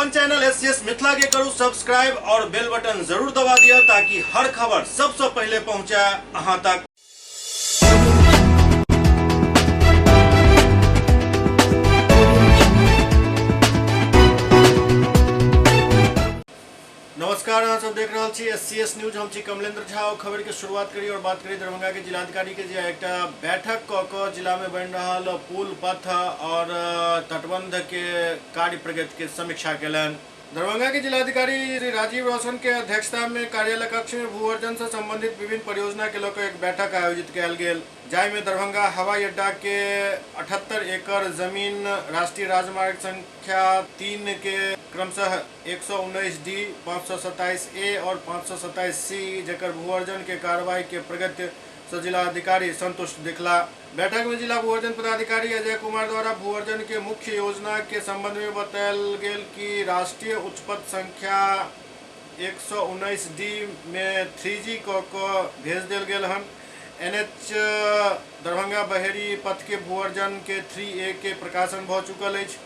अपन channel SCS Mithila के करू सब्सक्राइब और बेल बटन जरूर दबा दिया ताकि हर खबर सबसे पहले पहुंचे अहां तक। नमस्कार, अहाँ सब देख रहल छी एससीएस न्यूज। हम छी कमलेंद्र झा और खबर के शुरुआत करी और बात करी दरभंगा के जिलाधिकारी के जे एकटा बैठक क के जिला में बनि रहल पुल पथ और तटबंध के कार्य प्रगति के समीक्षा केलनि। दरभंगा के जिलाधिकारी श्री राजीव रोशन के अध्यक्षता में कार्यालय कक्ष में भू अर्जन से संबंधित विभिन्न परियोजना के लऽ कऽ एक बैठक आयोजित कयल गेल, जाहिमे दरभंगा हवाई अड्डा के 78 एकड़ जमीन राष्ट्रीय राजमार्ग संख्या 3 के क्रमशः 119 डी, 527 ए और 527 सी जकर भू अर्जन के कार्रवाई के प्रगति से जिलाधिकारी संतुष्ट दिखला। बैठक में जिला भू अर्जन पदाधिकारी अजय कुमार द्वारा भू अर्जन के मुख्य योजना के संबंध में बतायल गेल कि राष्ट्रीय उच्च पथ संख्या 119 डी में 3G क भेज देल गेल हन। एनएच दरभंगा बहेरी पथ के भू अर्जन के 3A के प्रकाशन भ चुकल अछि।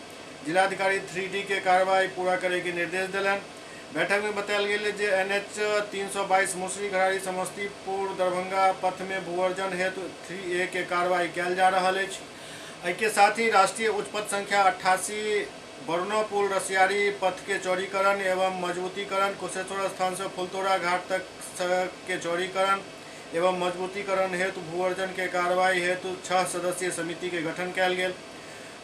जिलाधिकारी 3D के कार्रवाई पूरा करे के निर्देश देलनि। बैठक में बतायल गेल जे एनएच 322 मुसरी घरारी समस्तीपुर दरभंगा पथ में भू अर्जन हेतु 3A के कार्रवाई कयल जा रहल अछि। एहि के साथ ही राष्ट्रीय उच्च पथ संख्या 88 बरुणा पुल रसियारी पथ के चौड़ीकरण एवं मजबूतीकरण, कुशेश्वर स्थान से फुलतोड़ा घाट तक सड़क के चौड़ीकरण एवं मजबूतीकरण हेतु भू अर्जन के कार्रवाई हेतु 6 सदस्यीय समिति के गठन कयल गेल।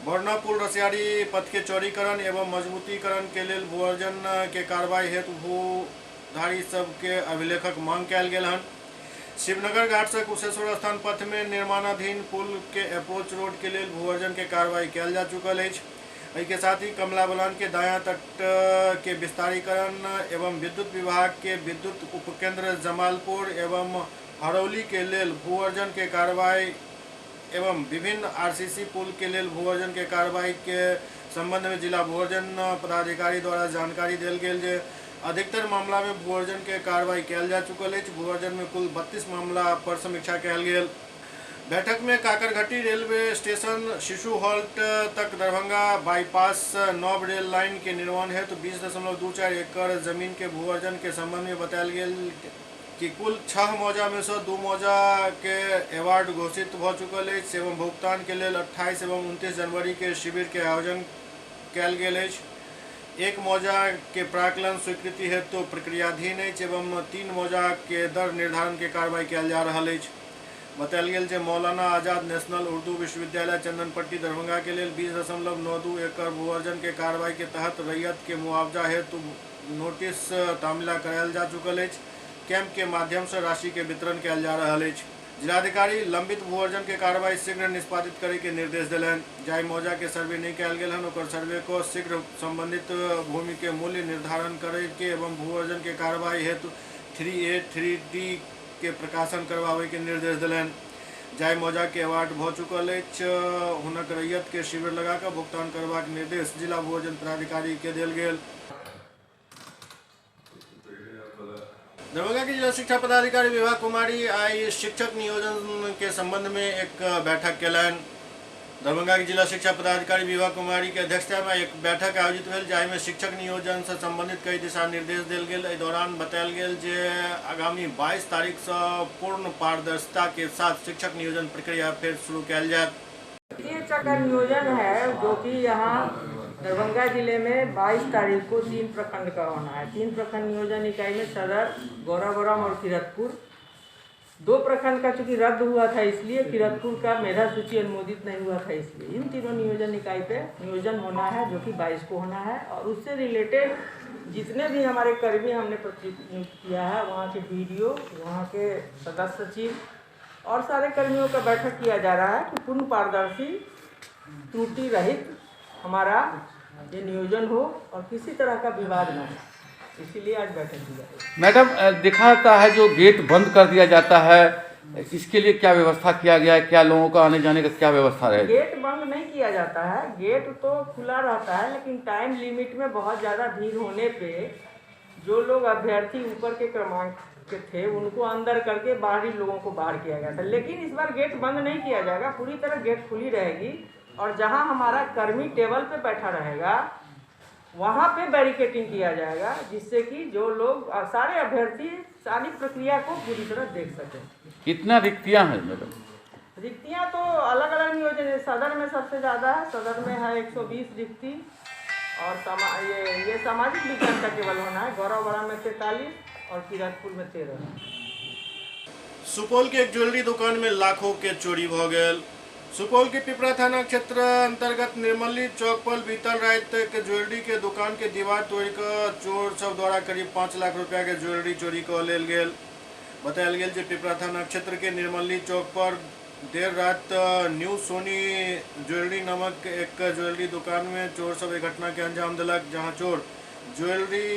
बरुणा पुल रसियारी पथ के चौड़ीकरण एवं मजबूतीकरण के लेल भू अर्जन के कार्रवाई हेतु भूधारी सबके अभिलेखक मांग कयल गेल हन। शिवनगर घाट से कुशेश्वर स्थान पथ में निर्माणाधीन पुल के अप्रोच रोड के लेल भू अर्जन के कार्रवाई कयल जा चुकल अछि। एहि के साथ ही कमला बलान के दायां तट के विस्तारीकरण एवं विद्युत विभाग के विद्युत उपकेंद्र जमालपुर एवं हरौली के लेल भू अर्जन के कार्रवाई एवं विभिन्न आरसीसी पुल के लेल भू अर्जन के कार्रवाई के संबंध में जिला भू अर्जन पदाधिकारी द्वारा जानकारी देल गेल जे अधिकतर मामला में भू अर्जन के कार्रवाई कयल जा चुकल अछि। भू अर्जन में कुल 32 मामला पर समीक्षा कयल गेल। बैठक में काकरघट्टी रेलवे स्टेशन शिशु हॉल्ट तक दरभंगा बाईपास नव रेल लाइन के निर्माण हेतु 20.24 एकड़ जमीन के भू अर्जन के संबंध में बतायल गेल कि कुल 6 मौजा में से 2 मौजा के अवार्ड घोषित भ चुकल अछि एवं भुगतान के लेल 28 एवं 29 जनवरी के शिविर के आयोजन कयल गेल अछि। 1 मौजा के प्राकलन स्वीकृति हेतु प्रक्रियाधीन अछि एवं 3 मौजा के दर निर्धारण के कार्रवाई कयल जा रहल अछि। बतायल गेल जे मौलाना आजाद नेशनल उर्दू विश्वविद्यालय चंदनपट्टी दरभंगा के लेल 20.92 एकड़ भू अर्जन के कार्रवाई के तहत रैयत के मुआवजा हेतु नोटिस तामिला करायल जा चुकल अछि। कैंप के माध्यम से राशि के वितरण कयल जा रहल अछि। जिलाधिकारी लंबित भू अर्जन के कार्रवाई शीघ्र निष्पादित करे के निर्देश देलनि। जाहि मौजा के सर्वे नहि कयल गेल हन ओकर सर्वे को शीघ्र संबंधित भूमि के मूल्य निर्धारण करे के एवं भू अर्जन के कार्रवाई हेतु 3A 3D के प्रकाशन करवावे के निर्देश देलनि। जाहि मौजा के अवार्ड भ चुकल अछि हुनक रैयत के शिविर लगा कऽ भुगतान करबाक निर्देश जिला भू अर्जन पदाधिकारी के देल गेल। दरभंगा के जिला शिक्षा पदाधिकारी विभा कुमारी आई शिक्षक नियोजन के संबंध में एक बैठक केलनि। दरभंगा के जिला शिक्षा पदाधिकारी विभा कुमारी के अध्यक्षता में एक बैठक आयोजित भेल, जाहि में शिक्षक नियोजन से संबंधित कई दिशा निर्देश देल गेल। एहि दौरान बतायल गेल जे आगामी 22 तारीख से पूर्ण पारदर्शिता के साथ शिक्षक नियोजन प्रक्रिया फेर शुरू कयल जायत। ये चक्कर नियोजन है जो कि यहाँ दरभंगा जिले में 22 तारीख को 3 प्रखंड का होना है। 3 प्रखंड नियोजन इकाई में सदर, गौराबौराम और किरतपुर। 2 प्रखंड का चूंकि रद्द हुआ था इसलिए किरतपुर का मेधा सूची अनुमोदित नहीं हुआ था, इसलिए इन तीनों नियोजन इकाई पे नियोजन होना है जो कि 22 को होना है। और उससे रिलेटेड जितने भी हमारे कर्मी हमने प्रतिनियुक्त किया है, वहाँ के बीडीओ, वहाँ के सदस्य सचिव और सारे कर्मियों का बैठक किया जा रहा है कि पूर्ण पारदर्शी, त्रुटि रहित हमारा ये नियोजन हो और किसी तरह का विवाद न हो, इसीलिए आज बैठक की जा रही है। मैडम, देखा जाता है जो गेट बंद कर दिया जाता है, इसके लिए क्या व्यवस्था किया गया है? क्या लोगों का आने जाने का क्या व्यवस्था रहेगी? गेट बंद नहीं किया जाता है, गेट तो खुला रहता है, लेकिन टाइम लिमिट में बहुत ज़्यादा भीड़ होने पे जो लोग अभ्यर्थी ऊपर के क्रमांक के थे उनको अंदर करके बाहरी लोगों को बाहर किया गया था। लेकिन इस बार गेट बंद नहीं किया जाएगा, पूरी तरह गेट खुली रहेगी और जहां हमारा कर्मी टेबल पे बैठा रहेगा वहाँ पे बैरिकेटिंग किया जाएगा, जिससे कि जो लोग सारे अभ्यर्थी सारी प्रक्रिया को पूरी तरह देख सकें। कितना रिक्तियां हैं मैडम? रिक्तियाँ तो अलग अलग नियोजन है। सदर में सबसे ज़्यादा है, सदर में है 120 रिक्ति और ये सामाजिक विज्ञान का केवल होना है। गौरवबड़ा में 43 और किरतपुर में 13। सुपौल के एक ज्वेलरी दुकान में लाखों के चोरी भ गेल। सुपौल के पिपरा थाना क्षेत्र अंतर्गत निर्मली चौक पर बीतल रात के ज्वेलरी के दुकान के दीवार तोड़िकऽ चोर सब द्वारा करीब 5 लाख रुपया के ज्वेलरी चोरी कऽ लेल गेल। बतायल गेल जे पिपरा थाना क्षेत्र के निर्मली चौक पर देर रात न्यू सोनी ज्वेलरी नामक एक ज्वेलरी दुकान में चोर सब एक घटना के अंजाम दिलक, जहां चोर ज्वेलरी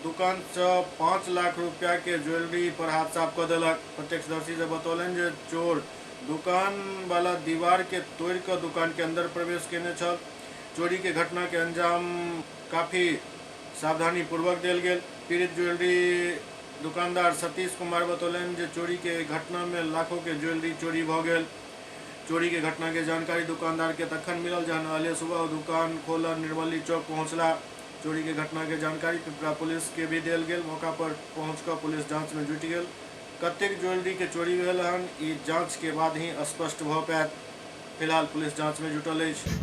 दुकान से 5 लाख रुपया के ज्वेलरी पर हाथ साफ कऽ देलक। प्रत्यक्षदर्शी से बतौलनि जे चोर दुकान वाला दीवार के तोड़ कऽ दुकान के अंदर प्रवेश केने छल। चोरी के घटना के अंजाम काफी सावधानी पूर्वक देल गेल। पीड़ित ज्वेलरी दुकानदार सतीश कुमार बतौलनि जे चोरी के घटना में लाखों के ज्वेलरी चोरी भ गेल। चोरी के घटना के जानकारी दुकानदार के तखन मिलल जहन अहले सुबह दुकान खोलल निर्मली चौक पहुंचला। चोरी के घटना के जानकारी पिपरा पुलिस के भी देल गेल। मौका पर पहुंचकर पुलिस जांच में जुटि गेल। कतेक ज्वेलरी के चोरी भेल हन ई जांच के बाद ही स्पष्ट भ पायत। फिलहाल पुलिस जांच में जुटल अछि।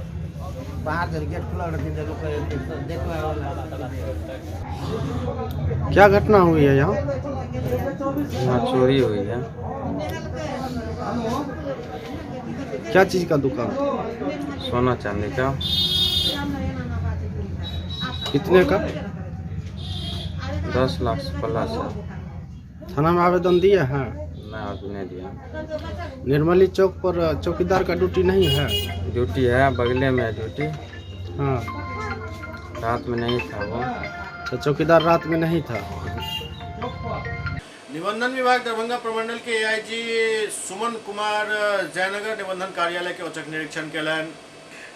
बाहर से गेट खुला रखी। क्या घटना हुई है यहाँ? यहाँ चोरी हुई है। क्या चीज़ का दुकान? सोना चांदी का। कितने का? 10 लाख प्लस है। थाना में आवेदन दिए हैं? मैं अभी नहीं दिया। निर्मली चौक पर चौकीदार का ड्यूटी नहीं है? ड्यूटी है, बगले में है ड्यूटी। हाँ, रात में नहीं था वो। तो चौकीदार रात में नहीं था। निबंधन विभाग दरभंगा प्रमंडल के एआईजी सुमन कुमार जयनगर निबंधन कार्यालय के औचक निरीक्षण केलनि।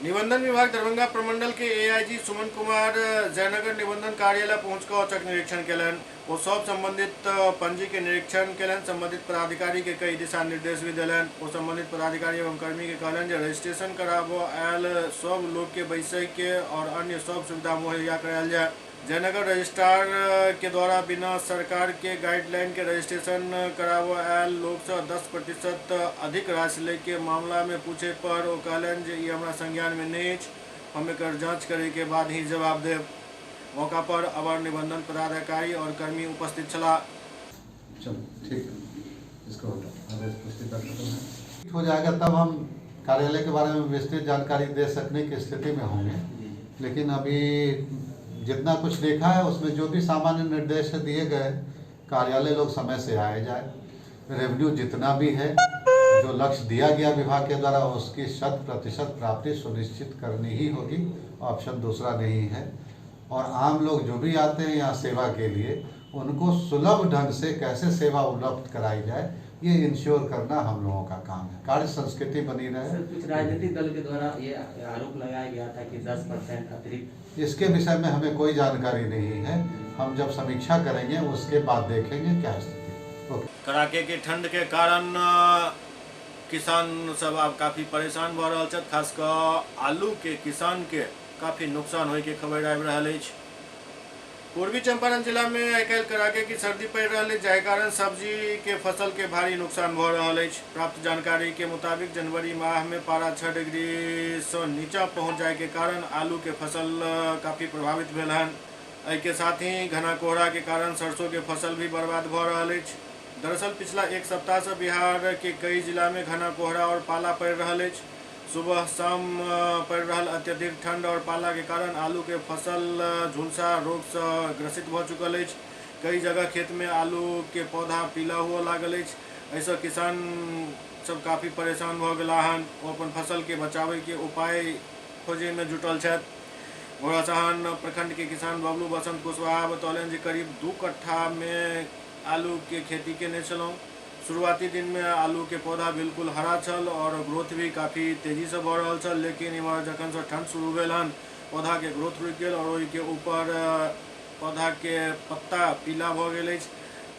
निबंधन विभाग दरभंगा प्रमंडल के एआईजी सुमन कुमार जयनगर निबंधन कार्यालय पहुंचकर औचक निरीक्षण केलनि। वो सब संबंधित पंजी के निरीक्षण केलनि। संबंधित पदाधिकारी के कई दिशा निर्देश भी देलनि। वो संबंधित पदाधिकारी एवं कर्मी के कहलनि जे रजिस्ट्रेशन कराबऽ आयल सब लोग के बैसै के और अन्य सब सुविधा मुहैया करायल जाय। जयनगर रजिस्ट्रार के द्वारा बिना सरकार के गाइडलाइन के रजिस्ट्रेशन कराबऽ आयल लोग से 10% अधिक राशि लै के मामला में पूछे पर ओ कहलनि जे ई हमरा संज्ञान में नहीं अछि, हम एकर जांच करे के बाद ही जवाब देब। मौका पर अवर निबंधन पदाधिकारी और कर्मी उपस्थित छलाह। चलो ठीक है, इसको आदेश पुस्तिका खत्म है हो जाएगा तब हम कार्यालय के बारे में विस्तृत जानकारी दे सकने की स्थिति में होंगे, लेकिन अभी जितना कुछ देखा है उसमें जो भी सामान्य निर्देश दिए गए, कार्यालय लोग समय से आए जाए, रेवेन्यू जितना भी है जो लक्ष्य दिया गया विभाग के द्वारा उसकी 100% प्राप्ति सुनिश्चित करनी ही होगी, ऑप्शन दूसरा नहीं है। और आम लोग जो भी आते हैं यहाँ सेवा के लिए, उनको सुलभ ढंग से कैसे सेवा उपलब्ध कराई जाए ये इंश्योर करना हम लोगों का काम है। कार्य संस्कृति बनी रहे। सर, कुछ राजनीतिक दल के द्वारा ये आरोप लगाया गया था कि 10% अतिरिक्त, इसके विषय में हमें कोई जानकारी नहीं है। हम जब समीक्षा करेंगे उसके बाद देखेंगे क्या स्थिति। ओके। कड़ाके के ठंड के कारण किसान सब आब काफी परेशान भऽ रहल छथि। खास कऽ आलू के किसान के काफी नुकसान होय के खबर आबि रहल अछि। पूर्वी चंपारण जिला में आइ काल्हि कड़ाके की सर्दी पड़ि रहल अछि, जाहि कारण सब्जी के फसल के भारी नुकसान भऽ रहल अछि। प्राप्त जानकारी के मुताबिक जनवरी माह में पारा 6 डिग्री से नीचा पहुंच जाय के कारण आलू के फसल काफी प्रभावित भेल हन। एहि के साथ ही घना कोहरा के कारण सरसों के फसल भी बर्बाद भऽ रहल अछि। दरअसल पिछला एक सप्ताह से बिहार के कई जिला में घना कोहरा और पाला पड़ि रहल अछि। सुबह शाम पड़ि रहल अत्यधिक ठंड और पाला के कारण आलू के फसल झुलसा रोग से ग्रसित भऽ चुकल अछि। कई जगह खेत में आलू के पौधा पीला हुआ लागल अछि। एहिसँ किसान सब काफी परेशान भऽ गेला हन। ओ अपन फसल के बचाबै के उपाय खोजे में जुटल छथि। घोड़ासहन प्रखंड के किसान बबलू बसंत कुशवाहा बतौलनि जे करीब 2 कट्ठा में आलू के खेती केने छलहुँ। शुरुआती दिन में आलू के पौधा बिल्कुल हरा छल और ग्रोथ भी काफ़ी तेजी से भऽ रहल छल, लेकिन इम्हर जखन से ठंड शुरू भेल हन पौधा के ग्रोथ रुकि गेल और ओहिके ऊपर पौधा के पत्ता पीला भऽ गेल अछि।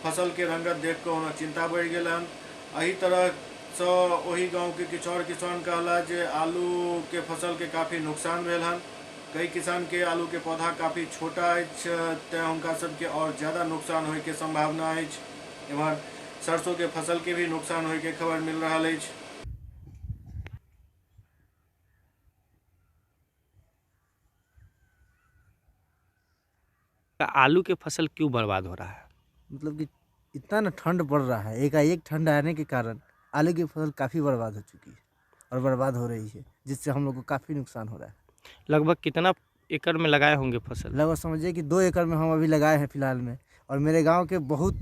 फसल के रंगत देख कऽ हुनक चिंता बढ़ि गेल हन। एहि तरहसँ ओहि गाँव के किछु और किसान कहला जे आलू के फसल के काफ़ी नुकसान भेल हन। कई किसान के आलू के पौधा काफ़ी छोटा अछि, तें हुनका सबके और ज़्यादा नुकसान होय के संभावना अछि। एम्हर सरसों के फसल के भी नुकसान होय के खबर मिल रहा अछि। आलू के फसल क्यों बर्बाद हो रहा है? मतलब कि इतना ना ठंड पड़ रहा है, एकाएक ठंड आने के कारण आलू की फसल काफ़ी बर्बाद हो चुकी है और बर्बाद हो रही है, जिससे हम लोग को काफ़ी नुकसान हो रहा है। लगभग कितना एकड़ में लगाए होंगे फसल? लगभग समझिए कि 2 एकड़ में हम अभी लगाए हैं फिलहाल में, और मेरे गांव के बहुत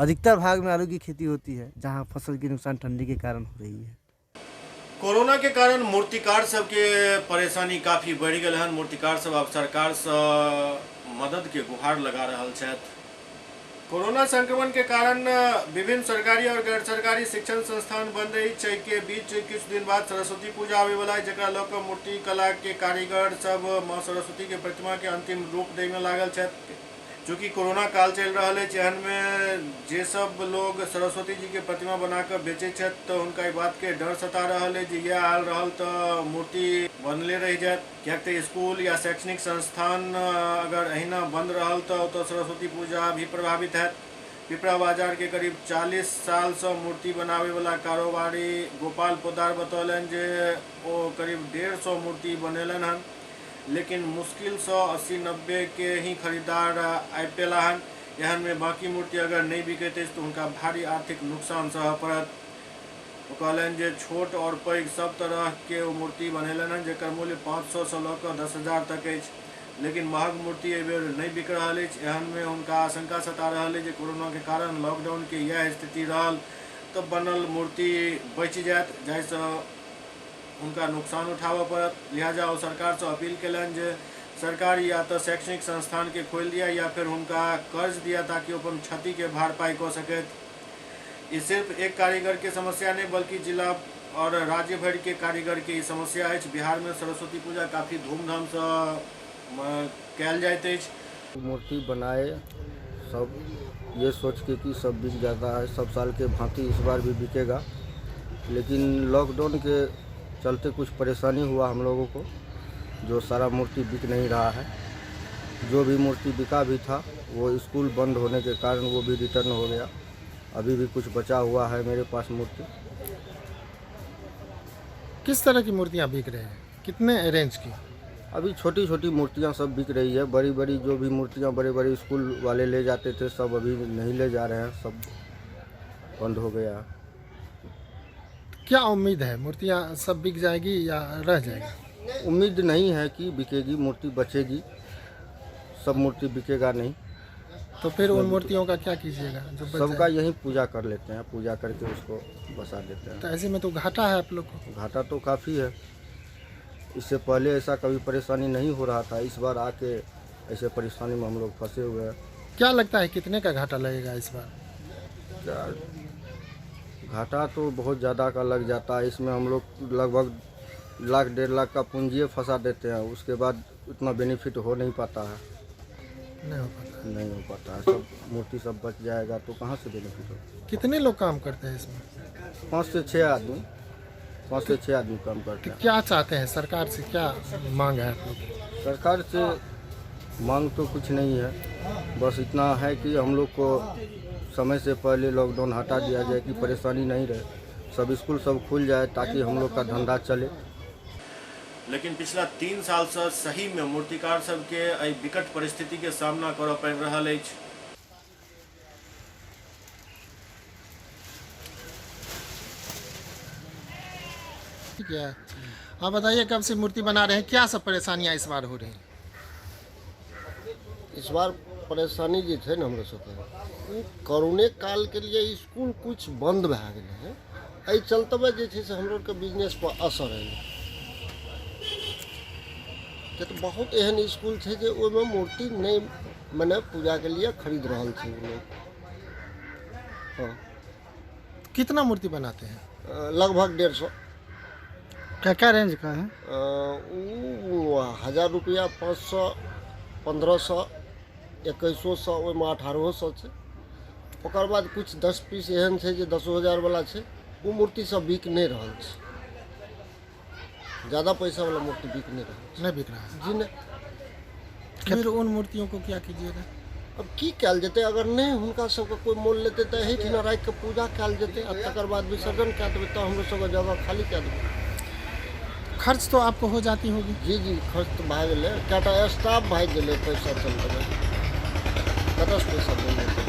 अधिकतर भाग में आलू की खेती होती है, जहां फसल की नुकसान ठंडी के कारण हो रही है। कोरोना के कारण मूर्तिकार सबके परेशानी काफ़ी बढ़ि गेल हन। मूर्तिकार सब अब सरकार से मदद के गुहार लगा रहल छथि। कोरोना संक्रमण के कारण विभिन्न सरकारी और गैर सरकारी शिक्षण संस्थान बंद अछि। एहि के बीच किछु दिन बाद सरस्वती पूजा आबे वाला है, जकरा लऽ कऽ मूर्ति कला के कारीगर सब माँ सरस्वती के प्रतिमा के अंतिम रूप दै में लागल छथि। चूँकि कोरोना काल चलि रहल अछि, एहन में जे सब लोग सरस्वती जी के प्रतिमा बना कऽ बेचै छथि तऽ हुनका ई बात के डर सता रहल अछि जे इएह हाल रहल तऽ मूर्ति बनले रहि जायत। किएक तऽ स्कूल या शैक्षणिक संस्थान अगर अहिना बंद रहल तऽ ओतऽ सरस्वती पूजा भी प्रभावित हैत। पिपरा बाजार के करीब 40 साल से मूर्ति बनावे वाला कारोबारी गोपाल पोदार बतौलनि जे ओ करीब 150 मूर्ति बनेलनि हन, लेकिन मुश्किल से 80-90 के ही खरीदार आबि पेला हन। एहन में बाकी मूर्ति अगर नहीं बिकैत अछि तऽ हुनका भारी आर्थिक नुकसान सहय पड़त। ओ कहलनि जे छोट और पैघ सब तरह के ओ मूर्ति बनेलनि हन, जकर मूल्य 500 से लऽ कऽ 10,000 तक अछि, लेकिन महग मूर्ति एहि बेर नहीं बिक रहल अछि। एहन में हुनका आशंका सता रहल अछि जे कोरोना के कारण लॉकडाउन के इएह स्थिति रहल तऽ बनल मूर्ति बचि जायत, जाहिसँ हुनका नुकसान उठाबऽ पड़त। लिहाजा ओ सरकार से अपील कयलनि जे सरकार या तऽ शैक्षणिक संस्थान के खोलि दिया या फिर हुनका कर्ज दिया ताकि ओ अपन क्षति के भरपाई कऽ सकथि। ई सिर्फ एक कारीगर के समस्या नहीं बल्कि जिला और राज्य भरि के कारीगर के ई समस्या अछि। बिहार में सरस्वती पूजा काफ़ी धूमधाम से कयल जाइत अछि। मूर्ति बनाए सब ये सोच के कि सब बिक जाता है, सब साल के भांति इस बार भी बिकेगा, लेकिन लॉकडाउन के चलते कुछ परेशानी हुआ हम लोगों को, जो सारा मूर्ति बिक नहीं रहा है। जो भी मूर्ति बिका भी था वो स्कूल बंद होने के कारण वो भी रिटर्न हो गया। अभी भी कुछ बचा हुआ है मेरे पास मूर्ति। किस तरह की मूर्तियाँ बिक रही हैं, कितने रेंज की? अभी छोटी छोटी मूर्तियाँ सब बिक रही है। बड़ी बड़ी जो भी मूर्तियाँ बड़े बड़े स्कूल वाले ले जाते थे सब अभी नहीं ले जा रहे हैं, सब बंद हो गया। क्या उम्मीद है, मूर्तियाँ सब बिक जाएगी या रह जाएगी? उम्मीद नहीं है कि बिकेगी, मूर्ति बचेगी, सब मूर्ति बिकेगा नहीं। तो फिर उन मूर्तियों का क्या कीजिएगा जो बच सबका? यहीं पूजा कर लेते हैं, पूजा करके उसको बसा देते हैं। तो ऐसे में तो घाटा है आप लोग को? घाटा तो काफ़ी है। इससे पहले ऐसा कभी परेशानी नहीं हो रहा था, इस बार आके ऐसे परेशानी में हम लोग फंसे हुए हैं। क्या लगता है कितने का घाटा लगेगा इस बार? घाटा तो बहुत ज़्यादा का लग जाता है। इसमें हम लोग लगभग 1-1.5 लाख का पूंजी फंसा देते हैं, उसके बाद उतना बेनिफिट हो नहीं पाता है। नहीं हो पाता, नहीं हो पाता है। सब मूर्ति सब बच जाएगा तो कहाँ से बेनिफिट हो? कितने लोग काम करते हैं इसमें? 5 से 6 आदमी, 5 से 6 आदमी काम करते हैं। क्या चाहते हैं सरकार से, क्या मांग है आप लोग? सरकार से मांग तो कुछ नहीं है, बस इतना है कि हम लोग को समय से पहले लॉकडाउन हटा दिया जाए कि परेशानी नहीं रहे, सब स्कूल सब खुल जाए ताकि हम लोग का धंधा चले। लेकिन पिछला 3 साल से सही में मूर्तिकार सबके एहि विकट परिस्थिति के सामना करऽ पड़ि रहल अछि। ठीक है, आप बताइए कब से मूर्ति बना रहे हैं, क्या सब परेशानियां इस बार हो रही हैं? इस बार परेशानी जे छै ने हमरा सबके, ओ कोरोने काल के लिए स्कूल कुछ बंद भए गेलै है, एहि चलते जे छै से हमरो के बिजनेस पर असर एलै। तो बहुत एहन स्कूल छै जे ओहिमे मूर्ति नहीं मने पूजा के लिए खरीद रहल छै लोग। हाँ। कितना मूर्ति बनाते हैं? लगभग 150। क्या क्या रेंज का है? 1000 रुपया, 500, 1500, 2100, ओहिमे 1800 छै। ओकर बाद कुछ 10 पीस एहन छै जे 10,000 वाला छै, ओ मूर्ति सब बिक नहीं रहल छै। ज़्यादा पैसा वाला मूर्ति बिक नहीं रहा। नहीं बिक रहा है जी नहीं। फिर उन मूर्तियों को क्या कीजिएगा? अब की कयल जेतै, अगर नहीं हुनका सबके कोई मोल लेतै तऽ एहिठिना राखि कऽ पूजा कयल जेतै आ तकर बाद विसर्जन कए देबै, तऽ हमरो सबके जगह खाली कए देबै। खर्च तो आपको हो जाती होगी? जी जी, खर्च तऽ भए गेलै, कएटा स्टाफ भागि गेलै, पैसा चलि गेलै, कतऽसँ पैसा देल जेतै?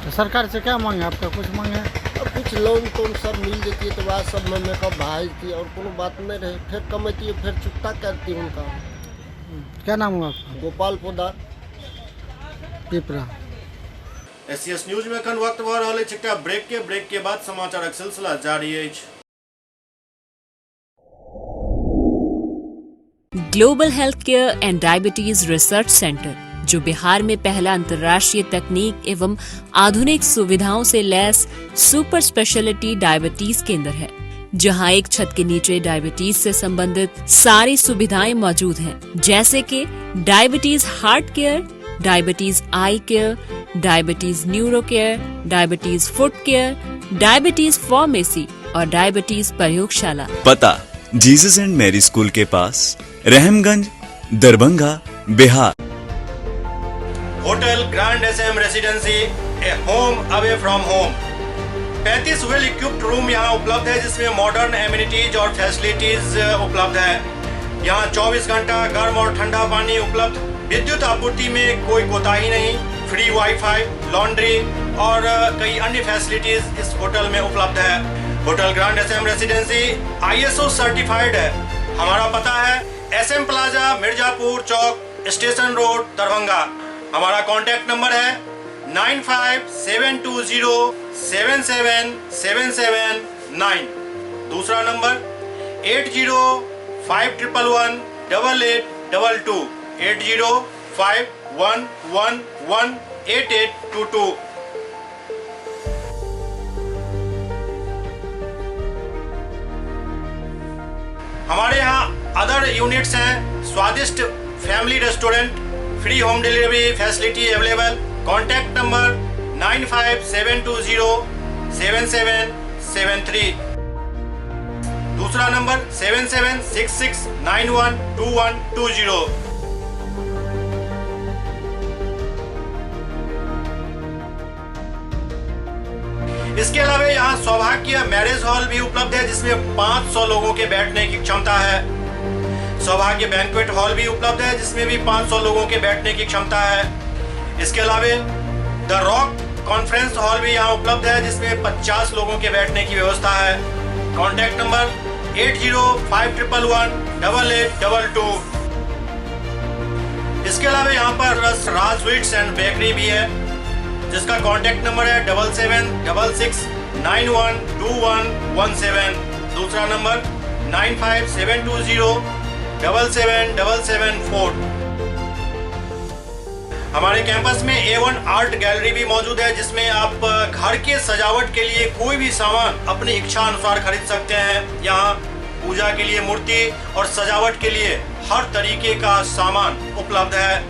तो सरकार से क्या मांग है आपका? कुछ मांग है? अब कुछ लोन तोन सब मिल जैतियै तऽ वएह सबमे मेकअप भए जैतियै और कोनो बात नहीं रहे, फिर कमैतियै, फिर चुकता करती हुनका। क्या नाम हुआ आपका? गोपाल पोदार, पिपरा। एससीएस न्यूज में एखन वक्त भऽ रहल अछि एकटा ब्रेक के। ब्रेक के बाद समाचारक सिलसिला जारी अछि। Global health care and diabetes research centre, जो बिहार में पहला अंतर्राष्ट्रीय तकनीक एवं आधुनिक सुविधाओं से लैस सुपर स्पेशलिटी डायबिटीज केंद्र है, जहां एक छत के नीचे डायबिटीज से संबंधित सारी सुविधाएं मौजूद हैं, जैसे कि diabetes heart care, diabetes eye care, diabetes neuro care, diabetes foot care, diabetes pharmacy और डायबिटीज प्रयोगशाला। पता जीसस एंड मैरी स्कूल के पास, Rahamganj, Darbhanga, Bihar. Hotel grand SM residency, a home away from home. 35 well equipped room यहाँ उपलब्ध है, जिसमें modern amenities और facilities उपलब्ध है। यहाँ 24 घंटा गर्म और ठंडा पानी उपलब्ध, विद्युत आपूर्ति में कोई कोताही नहीं, फ्री वाईफाई, लॉन्ड्री और कई अन्य फैसिलिटीज इस होटल में उपलब्ध है। Hotel grand SM residency ISO certified है। हमारा पता है SM plaza, Mirzapur Chowk, station road, Darbhanga. हमारा कॉन्टैक्ट नंबर है 9572077779। दूसरा नंबर 805111 8822, 8051118822। हमारे यहाँ अदर यूनिट्स हैं, स्वादिष्ट family restaurant, free home delivery facility available. Contact number 9572077773। दूसरा नंबर 7766912120। इसके अलावा यहाँ सौभाग्य मैरिज हॉल भी उपलब्ध है, जिसमें 500 लोगों के बैठने की क्षमता है। सौभाग्य बैंक्वेट हॉल भी उपलब्ध है, जिसमें भी 500 लोगों के बैठने की क्षमता है। इसके अलावा the rock conference hall भी यहाँ उपलब्ध है, जिसमें 50 लोगों के बैठने की व्यवस्था है। Contact number 805111 8822। इसके अलावा यहाँ पर राज स्वीट्स एंड बेकरी भी है, जिसका कॉन्टैक्ट नंबर है 7766912117। दूसरा नंबर 9572077774। हमारे कैंपस में A1 art gallery भी मौजूद है, जिसमें आप घर के सजावट के लिए कोई भी सामान अपनी इच्छा अनुसार खरीद सकते हैं। यहाँ पूजा के लिए मूर्ति और सजावट के लिए हर तरीके का सामान उपलब्ध है।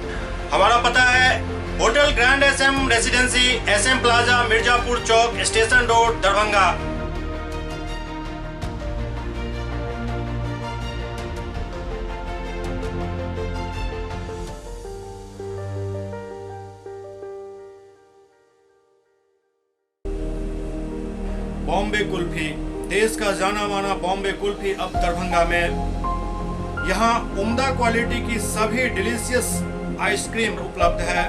हमारा पता है hotel grand SM residency, SM plaza, Mirzapur Chowk, station road, Darbhanga. Bombay kulfi, देश का जाना माना बॉम्बे कुल्फी अब दरभंगा में। यहाँ उम्दा क्वालिटी की सभी डिलीशियस आइसक्रीम उपलब्ध है।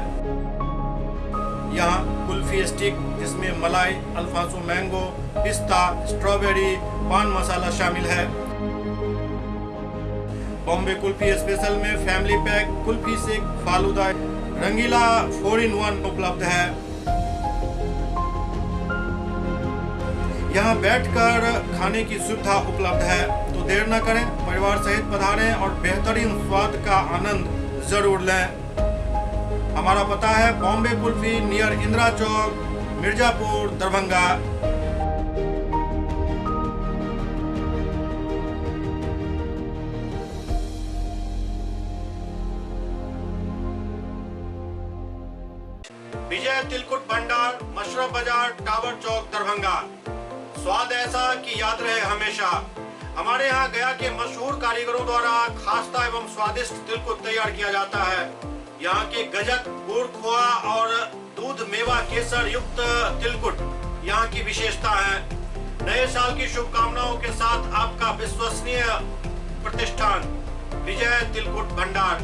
यहाँ कुल्फी स्टिक, जिसमें मलाई, अल्फांसो मैंगो, पिस्ता, स्ट्रॉबेरी, पान मसाला शामिल है। बॉम्बे कुल्फी स्पेशल में family pack, kulfi shake, falooda, Rangeela 4 in 1 उपलब्ध है। यहाँ बैठकर खाने की सुविधा उपलब्ध है, तो देर न करें, परिवार सहित पधारें और बेहतरीन स्वाद का आनंद जरूर लें। हमारा पता है बॉम्बे कुल्फी, नियर इंदिरा चौक, मिर्जापुर, दरभंगा। विजय तिलकुट भंडार, मशरफ बाजार, टावर चौक, दरभंगा। स्वाद ऐसा कि याद रहे हमेशा। हमारे यहाँ गया के मशहूर कारीगरों द्वारा खास्ता एवं स्वादिष्ट तिलकुट तैयार किया जाता है। यहाँ के गजक, गुड़, खोआ और दूध मेवा केसर युक्त तिलकुट यहाँ की विशेषता है। नए साल की शुभकामनाओं के साथ आपका विश्वसनीय प्रतिष्ठान विजय तिलकुट भंडार।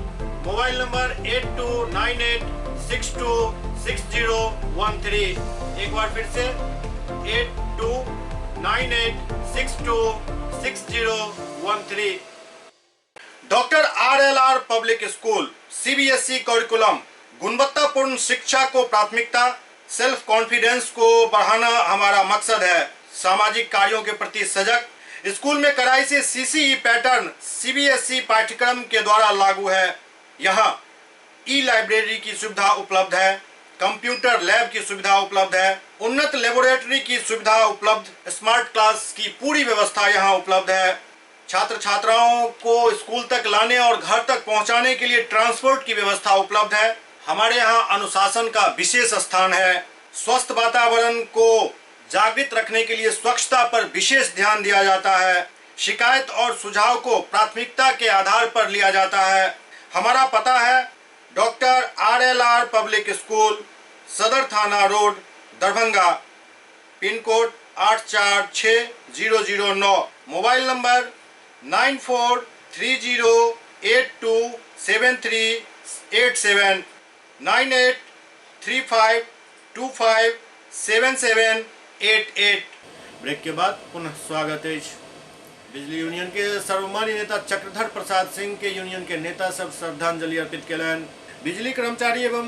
Mobile number 8298626013। एक बार फिर से 8298626013। Doctor RLR public school, CBSE curriculum, गुणवत्तापूर्ण शिक्षा को प्राथमिकता, सेल्फ कॉन्फिडेंस को बढ़ाना हमारा मकसद है। सामाजिक कार्यों के प्रति सजग, स्कूल में कड़ाई से सीसीई पैटर्न सीबीएसई पाठ्यक्रम के द्वारा लागू है। यहाँ ई लाइब्रेरी की सुविधा उपलब्ध है, कंप्यूटर लैब की सुविधा उपलब्ध है, उन्नत लेबोरेटरी की सुविधा उपलब्ध, स्मार्ट क्लास की पूरी व्यवस्था यहाँ उपलब्ध है। छात्र छात्राओं को स्कूल तक लाने और घर तक पहुंचाने के लिए ट्रांसपोर्ट की व्यवस्था उपलब्ध है। हमारे यहाँ अनुशासन का विशेष स्थान है। स्वस्थ वातावरण को जागृत रखने के लिए स्वच्छता पर विशेष ध्यान दिया जाता है। शिकायत और सुझाव को प्राथमिकता के आधार पर लिया जाता है। हमारा पता है डॉक्टर आरएलआर पब्लिक स्कूल, सदर थाना road, Darbhanga, pin code 846009। Mobile number 9430827387, 9835257788। Break के बाद पुनः स्वागत है। बिजली यूनियन के सर्वमान्य नेता चक्रधर प्रसाद सिंह के यूनियन के नेता सब श्रद्धांजलि अर्पित केलनि। बिजली कर्मचारी एवं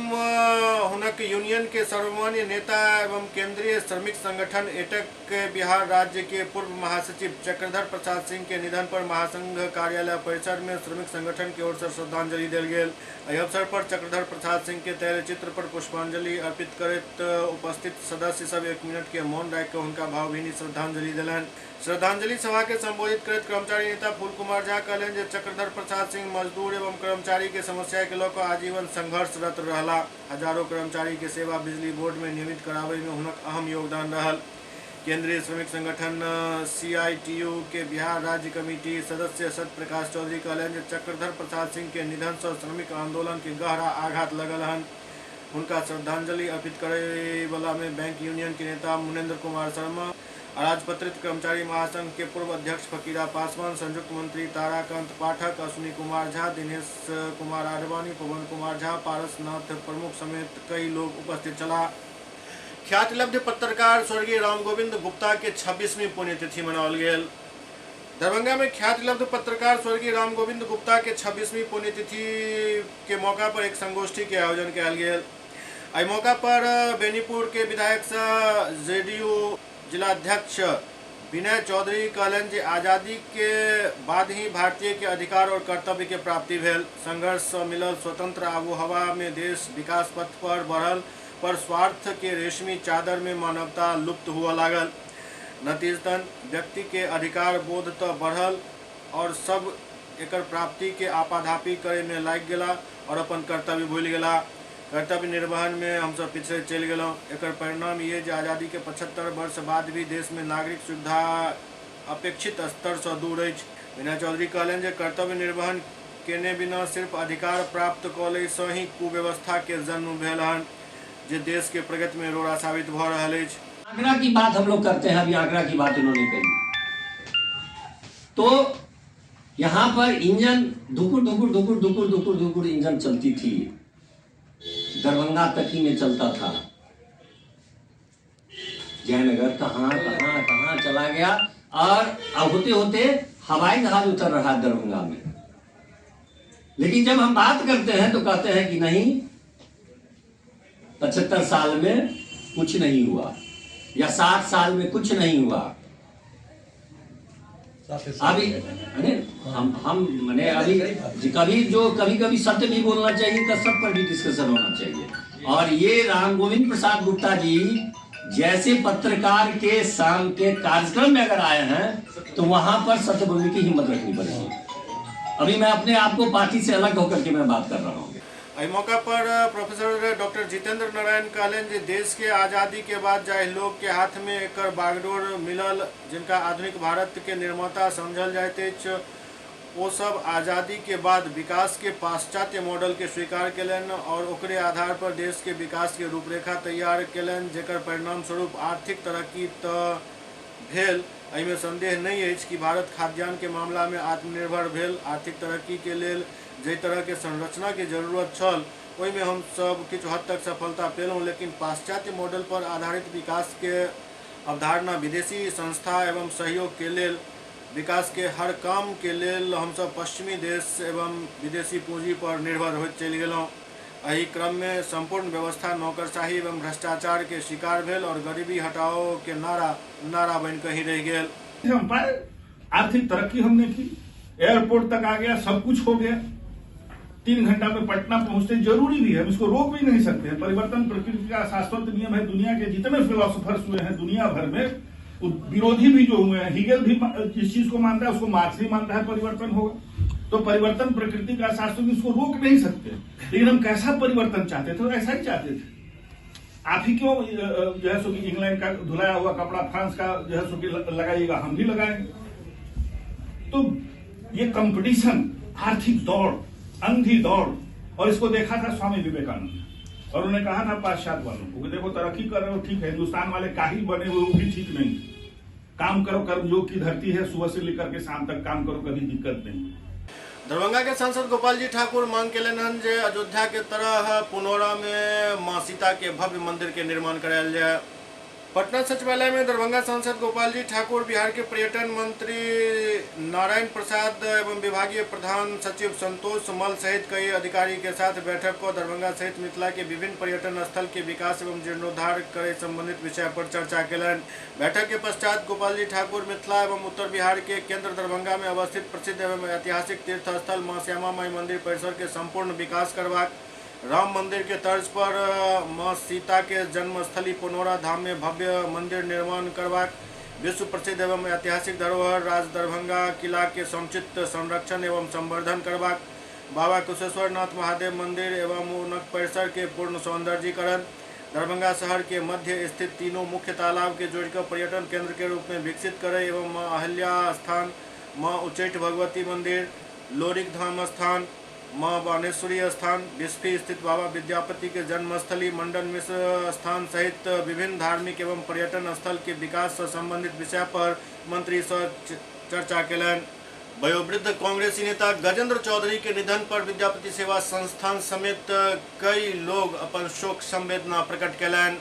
हुनक यूनियन के सर्वमान्य नेता एवं केंद्रीय श्रमिक संगठन एटक के बिहार राज्य के पूर्व महासचिव चक्रधर प्रसाद सिंह के निधन पर महासंघ कार्यालय परिसर में श्रमिक संगठन की ओर से श्रद्धांजलि देल गेल। एहि अवसर पर चक्रधर प्रसाद सिंह के तैलचित्र पर पुष्पांजलि अर्पित करैत उपस्थित सदस्य सब 1 मिनट के मौन राखि कऽ हुनका भावभीनी श्रद्धांजलि देलनि। श्रद्धांजलि सभा के संबोधित करैत कर्मचारी नेता फूल कुमार झा कहलनि जे चक्रधर प्रसाद सिंह मजदूर एवं कर्मचारी के समस्या के लऽ कऽ आजीवन संघर्षरत रहला। हजारों कर्मचारी के सेवा बिजली बोर्ड में नियमित कराबय में हुनक अहम योगदान रहल। केंद्रीय श्रमिक संगठन सीआईटीयू के बिहार राज्य कमेटी सदस्य सत्य प्रकाश चौधरी कहलनि जे चक्रधर प्रसाद सिंह के निधन से श्रमिक आंदोलन के गहरा आघात लगल हन। हुनका श्रद्धांजलि अर्पित करे वाला में बैंक यूनियन के नेता मुनेन्द्र कुमार शर्मा, अराजपत्रित कर्मचारी महासंघ के पूर्व अध्यक्ष फकीरा पासवान, संयुक्त मंत्री ताराकांत पाठक, अश्विनी कुमार झा, दिनेश कुमार आडवाणी, पवन कुमार झा, पारसनाथ प्रमुख समेत कई लोग उपस्थित छलाह। ख्यातिलब्ध पत्रकार स्वर्गीय रामगोविंद गुप्ता के 26वीं पुण्यतिथि मनाओल गेल। दरभंगा में ख्यातिलब्ध पत्रकार स्वर्गीय रामगोविंद गुप्ता के 26वीं पुण्यतिथि के मौका पर एक संगोष्ठी के आयोजन कयल गेल। एहि मौका पर बेनीपुर के विधायक सह जेडीयू जिलाध्यक्ष विनय चौधरी कहलनि जे आज़ादी के बाद ही भारतीय के अधिकार और कर्तव्य के प्राप्ति भेल। संघर्ष से मिलल स्वतंत्र आबोहवा में देश विकास पथ पर बढ़ल पर स्वार्थ के रेशमी चादर में मानवता लुप्त हुआ लागल। नतीजतन व्यक्ति के अधिकार बोध तो बढ़ल और सब एकर प्राप्ति के आपाधापी करे में लागि गेला और अपन कर्तव्य भूलि गेला। कर्तव्य निर्वहन में हम सब पिछड़े चलि गेलहुँ। एकर परिणाम ये जे आज़ादी के 75 वर्ष बाद भी देश में नागरिक सुविधा अपेक्षित स्तर से दूर अछि। विनय चौधरी कहलनि जे कर्तव्य निर्वहन केने बिना सिर्फ अधिकार प्राप्त कऽ लै सँ ही कुव्यवस्था के जन्म भेल हन, जे देश के प्रगति में रोड़ा साबित भऽ रहल अछि। आंकड़ा की बात हम लोग करते हैं, अभी आंकड़ा की बात इन्होंने कही तो यहाँ पर इंजन धुकुर धुकुर धुकुर धुकुर धुकुर धुकुर इंजन चलती थी, दरभंगा तक ही में चलता था। जयनगर कहाँ कहाँ कहाँ चला गया और अब होते होते हवाई जहाज उतर रहा है दरभंगा में। लेकिन जब हम बात करते हैं तो कहते हैं कि नहीं, 75 साल में कुछ नहीं हुआ या 60 साल में कुछ नहीं हुआ। अभी हम मैंने अभी कभी जो कभी कभी सत्य भी बोलना चाहिए तो सब पर भी डिस्कशन होना चाहिए। और ये राम गोविंद प्रसाद गुप्ता जी जैसे पत्रकार के शाम के कार्यक्रम में अगर आए हैं तो वहां पर सत्य बोलने की हिम्मत रखनी पड़ेगी। अभी मैं अपने आप को पार्टी से अलग होकर के मैं बात कर रहा हूँ। एहि मौका पर प्रोफेसर डॉक्टर जितेंद्र नारायण कहलनि जे देश के आज़ादी के बाद जाहि लोग के हाथ में एकर बागडोर मिलल, जिनका आधुनिक भारत के निर्माता समझल जाइत अछि, ओ सब आज़ादी के बाद विकास के पाश्चात्य मॉडल के स्वीकार केलनि और ओकरे आधार पर देश के विकास के रूपरेखा तैयार केलनि, जेकर परिणाम स्वरूप आर्थिक तरक्की तऽ भेल। एहिमे संदेह नहीं अछि कि भारत खाद्यान्न के मामला में आत्मनिर्भर भेल। आर्थिक तरक्की के लेल जाहि तरह के संरचना के जरूरत छल ओहिमे हम सब किछु हद तक सफलता पेलहुँ, लेकिन पाश्चात्य मॉडल पर आधारित विकास के अवधारणा विदेशी संस्था एवं सहयोग के लेल विकास के हर काम के लेल हमसब पश्चिमी देश एवं विदेशी पूंजी पर निर्भर होइत चलि गेलहुँ। एहि क्रम में संपूर्ण व्यवस्था नौकरशाही एवं भ्रष्टाचार के शिकार भेल और गरीबी हटाओ के नारा नारा बन के ही रह गेल। हम पाए, आर्थिक तरक्की हमने की, एयरपोर्ट तक आ गया, सब कुछ हो गया, 3 घंटा में पटना पहुंचते, जरूरी भी है, उसको रोक भी नहीं सकते हैं। परिवर्तन प्रकृति का शाश्वत नियम है। दुनिया के जितने फिलोसोफर्स हुए हैं दुनिया भर में, विरोधी भी जो हुए हैं, हीगल भी जिस चीज को मानता है उसको मार्क्स भी मानता है, परिवर्तन होगा। तो परिवर्तन प्रकृति का शाश्वत, उसको रोक नहीं सकते। लेकिन हम कैसा परिवर्तन चाहते थे, ऐसा ही चाहते थे। आप ही क्यों जो है सो कि इंग्लैंड का धुलाया हुआ कपड़ा फ्रांस का जो है सो कि लगाइएगा, हम भी लगाएंगे। तो ये कंपटीशन, आर्थिक दौड़, अंधी दौड़, और इसको देखा था स्वामी विवेकानंद और उन्होंने कहा था पाश्चात्य वालों को कि देखो तरक्की कर रहे हो ठीक है, हिंदुस्तान वाले काहिल बने हुए वो भी ठीक नहीं, काम करो, कर्मयोग की धरती है, सुबह से लेकर के शाम तक काम करो, कभी दिक्कत नहीं। दरभंगा के सांसद गोपाल जी ठाकुर मांग केलनि हन जे अयोध्या के तरह पुनौरा में मां सीता के भव्य मंदिर के निर्माण करायल जाए। पटना सचिवालय में दरभंगा सांसद गोपाल जी ठाकुर, बिहार के पर्यटन मंत्री नारायण प्रसाद एवं विभागीय प्रधान सचिव संतोष मल सहित कई अधिकारी के साथ बैठक को दरभंगा सहित मिथिला के विभिन्न पर्यटन स्थल के विकास एवं जीर्णोद्धार करे संबंधित विषय पर चर्चा केलनि। बैठक के पश्चात गोपाल जी ठाकुर मिथिला एवं उत्तर बिहार के केंद्र दरभंगा में अवस्थित प्रसिद्ध एवं ऐतिहासिक तीर्थ स्थल माँ श्यामा माई मंदिर परिसर के संपूर्ण विकास करबाक, राम मंदिर के तर्ज पर मां सीता के जन्मस्थली पुनौरा धाम में भव्य मंदिर निर्माण करबाक, विश्व प्रसिद्ध एवं ऐतिहासिक धरोहर राज दरभंगा किला के समुचित संरक्षण एवं संवर्धन करबाक, बाबा कुशेश्वर नाथ महादेव मंदिर एवं हुनक परिसर के पूर्ण सौंदर्यीकरण, दरभंगा शहर के मध्य स्थित तीनों मुख्य तालाब के जोड़कर पर्यटन केंद्र के रूप में विकसित करे एवं माँ अहल्या स्थान, माँ उच्चैठ भगवती मंदिर, लोरिक धाम स्थान, माँ बानेश्वरी स्थान, बिस्फी स्थित बाबा विद्यापति के जन्मस्थली, मंडन मिश्र स्थान सहित विभिन्न धार्मिक एवं पर्यटन स्थल के विकास से संबंधित विषय पर मंत्री से चर्चा केलनि। वयोवृद्ध कांग्रेसी नेता गजेंद्र चौधरी के निधन पर विद्यापति सेवा संस्थान समेत कई लोग अपन शोक संवेदना प्रकट केलनि।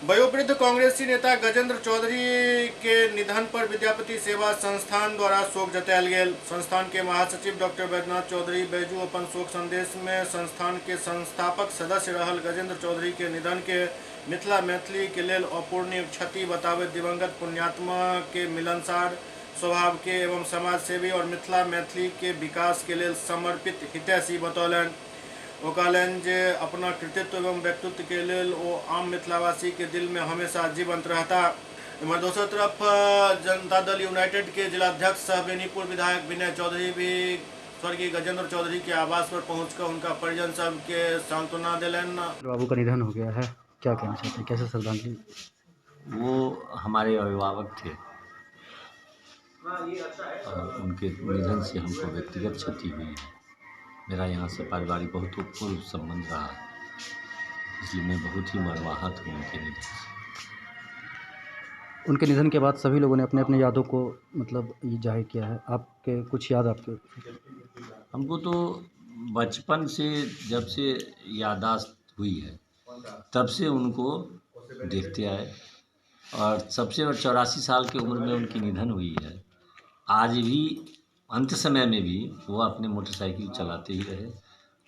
वयोवृद्ध कांग्रेसी नेता गजेंद्र चौधरी के निधन पर विद्यापति सेवा संस्थान द्वारा शोक जतायल गेल। संस्थान के महासचिव डॉक्टर बैद्यनाथ चौधरी बैजू अपन शोक संदेश में संस्थान के संस्थापक सदस्य रहल गजेंद्र चौधरी के निधन के मिथिला मैथिली के लेल अपूर्णीय क्षति बताबैत दिवंगत पुण्यात्मा के मिलनसार स्वभाव के एवं समाजसेवी और मिथिला मैथिली के विकास के लेल समर्पित हितैषी बतौलनि। ओ कहलनि जे अपना कृतित्व एवं व्यक्तित्व के लेल ओ आम मिथिलावासी के दिल में हमेशा जीवंत रहता। इधर दोसर तरफ जनता दल यूनाइटेड के जिलाध्यक्ष सह बेनीपुर विधायक विनय चौधरी भी स्वर्गीय गजेंद्र चौधरी के आवास पर पहुंचकर उनका परिजन सबके सांत्वना दिलनि। बाबू का निधन हो गया है, क्या कहना चाहते हैं, कैसे श्रद्धांजलि? वो हमारे अभिभावक थे और उनके निधन से हमको व्यक्तिगत क्षति हुई है। मेरा यहाँ से पारिवारिक बहुत पूर्व संबंध रहा, इसलिए मैं बहुत ही मर्माहत हूँ उनके निधन से। उनके निधन के बाद सभी लोगों ने अपने अपने यादों को मतलब ये जाहिर किया है, आपके कुछ याद आपके? हमको तो बचपन से जब से याददाश्त हुई है तब से उनको देखते आए और सबसे 84 साल की उम्र में उनकी निधन हुई है। आज भी अंत समय में भी वो अपने मोटरसाइकिल चलाते ही रहे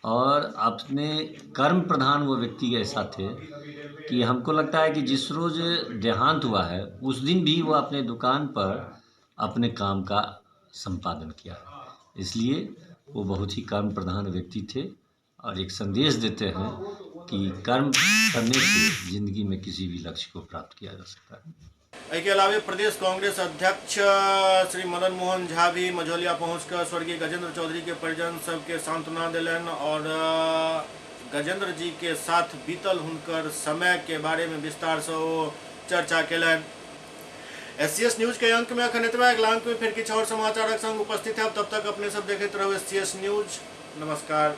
और अपने कर्म प्रधान वो व्यक्ति ऐसा थे कि हमको लगता है कि जिस रोज़ देहांत हुआ है उस दिन भी वो अपने दुकान पर अपने काम का संपादन किया। इसलिए वो बहुत ही कर्म प्रधान व्यक्ति थे और एक संदेश देते हैं कि कर्म करने से ज़िंदगी में किसी भी लक्ष्य को प्राप्त किया जा सकता है। एहिके अलावे प्रदेश कांग्रेस अध्यक्ष श्री मदन मोहन झा भी मझौलिया पहुंचकर स्वर्गीय गजेंद्र चौधरी के परिजन सबके सांत्वना दिलनि और गजेंद्र जी के साथ बीतल हुनकर समय के बारे में विस्तार से ओ चर्चा केलनि। एससीएस न्यूज के अंक में अखन एतबे। अगला अंक में फिर किछु और समाचारक संग उपस्थित है। तब तक अपने सब देखैत रहू एससीएस न्यूज। नमस्कार।